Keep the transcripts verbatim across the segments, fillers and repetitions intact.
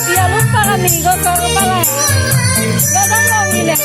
Dia lupa kami, gosok kepala. Gak ganggu ini.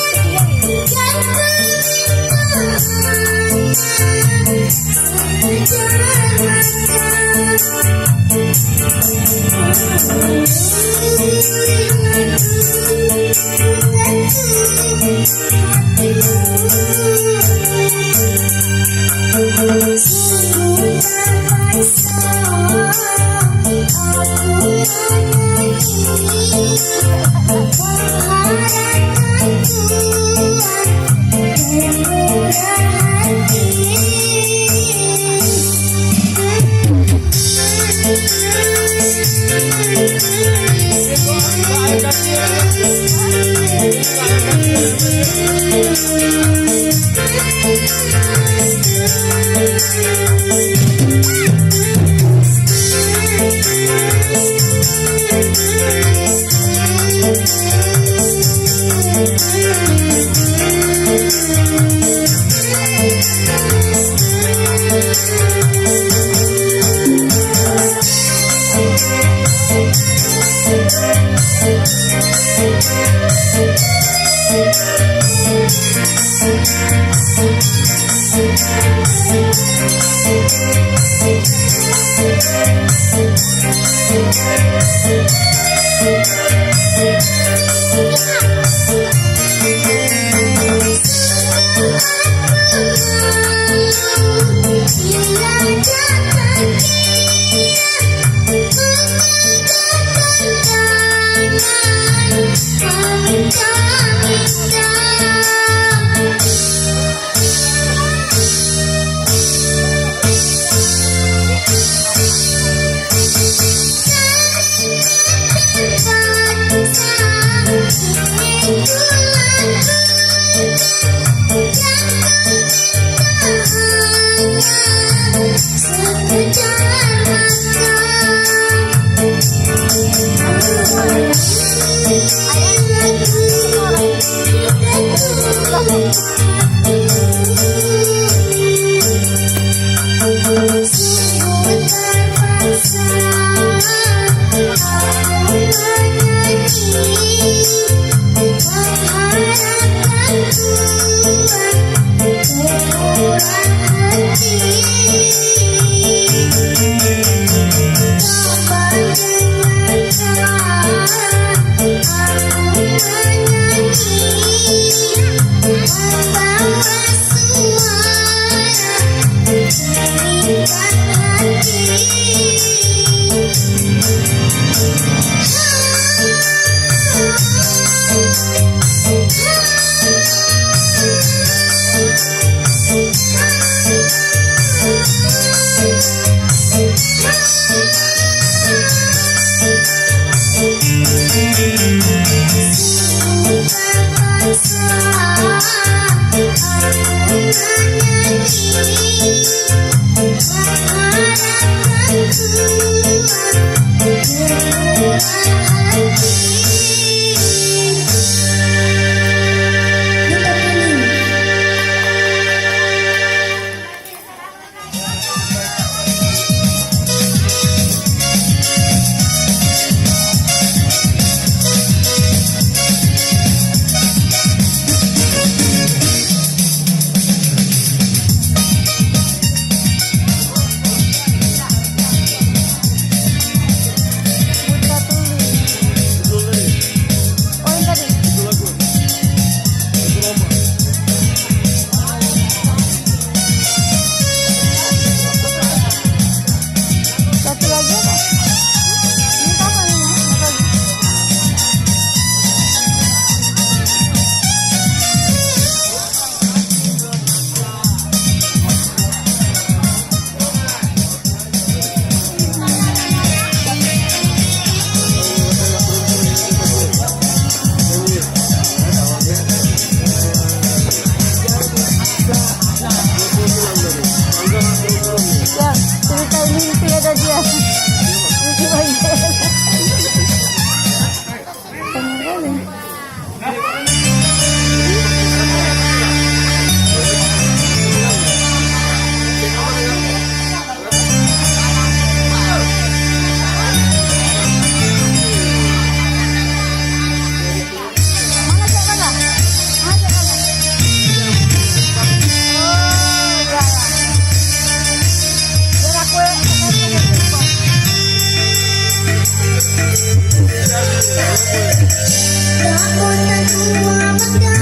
Takot dua mata,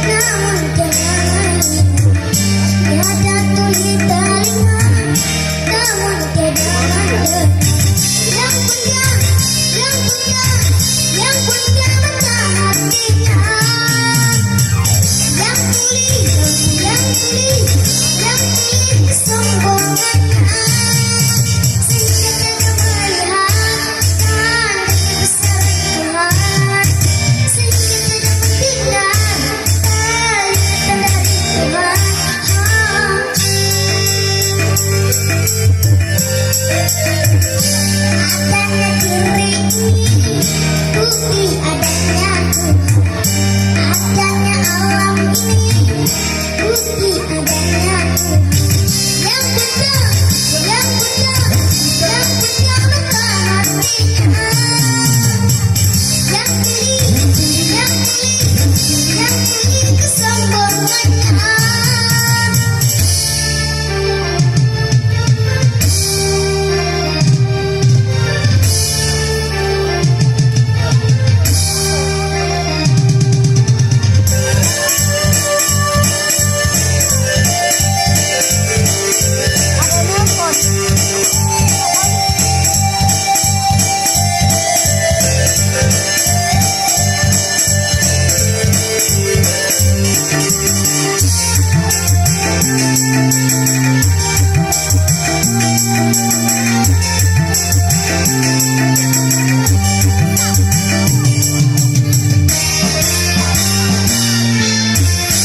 namun tiada melihat. Tiada tuli telinga, namun tiada mata. Yang punya, yang punya, yang punya mata hatinya. Yang tuli, yang tuli, yang tuli kesombongannya. Sehingga tidak melihat Bukti adanya Tuhan. Yang benar, yang benar, yang benar mata hatinya. Yang tuli, yang tuli, yang tuli kesombongannya.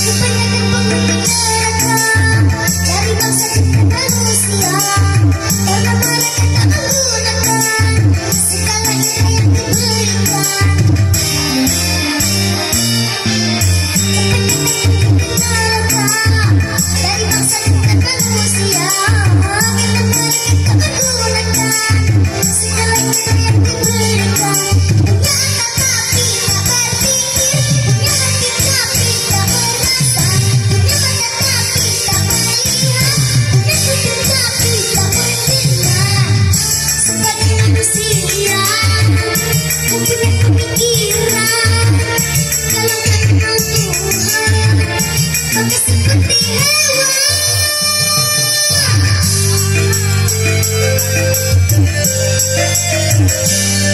Kebanyakan penghuni neraka dari bangsa jin dan manusia, karena mereka tak menggunakan segala ilmu yang diberikan. Kebanyakan penghuni neraka dari bangsa jin dan manusia, karena mereka tak menggunakan segala ilmu yang diberikan. Punya akal tapi tak berpikir, punya hati tapi tak merasa, punya mata tapi tak melihat, punya kuping tapi tak mendengar. Sebagai manusia, mempunyai pemikiran, kalau tak kenal Tuhan, maka seperti hewan.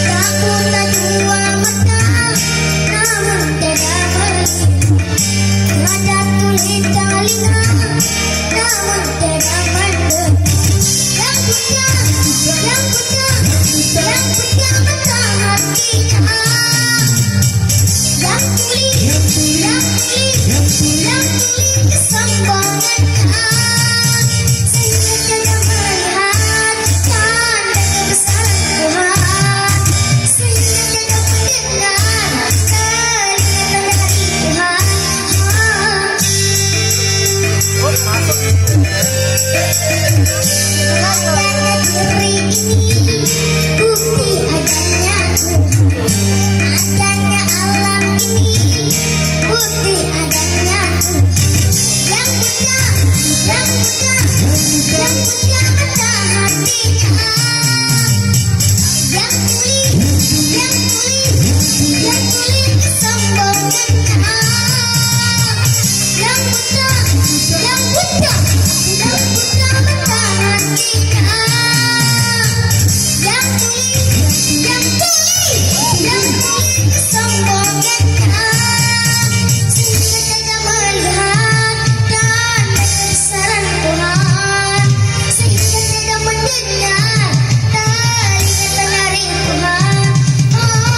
Tak buta dua mata, namun tiada melihat. Tiada tuli telinga, namun tiada mendengar. Yang buta, yang buta, yang buta mata hatinya. Yang tuli, yang tuli, yang tuli kesombongannya. Sehingga tidak melihat tanda kebesaran Tuhan. Sehingga tidak mendengar peringatan dari Tuhan. Hanya negeri ini bukti adanya Tuhan. Adanya alam ini bukti adanya Tuhan. Yang punya, yang punya, yang punya mata hatinya. Yang tuli, yang tuli, yang tuli kesombongannya. Yang buta, yang buta, yang buta mata hatinya. Yang tuli, yang tuli, yang tuli kesombongannya. Sehingga tidak melihat tanda kebesaran Tuhan. Sehingga tidak mendengar tanda dari Tuhan. Oh.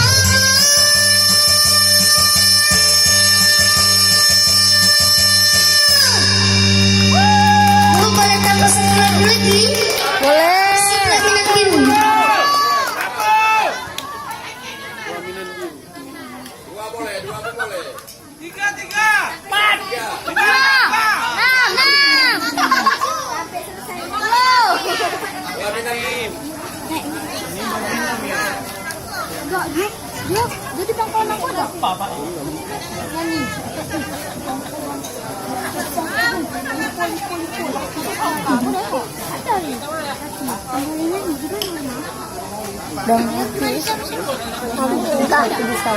Mau boleh tambah satu lagu lagi? Boleh. Sing lagu yang biru. Dua boleh, dua pun boleh. Tiga, tiga. Empat. Tiga. Lima. Enam, enam. Sepuluh. Dua minit lagi. Enggak, dia, dia, dia di pangkalan aku ada. Nyanyi. Ada ni. Nyanyi juga ni. Dan habis, habis enggak bisa.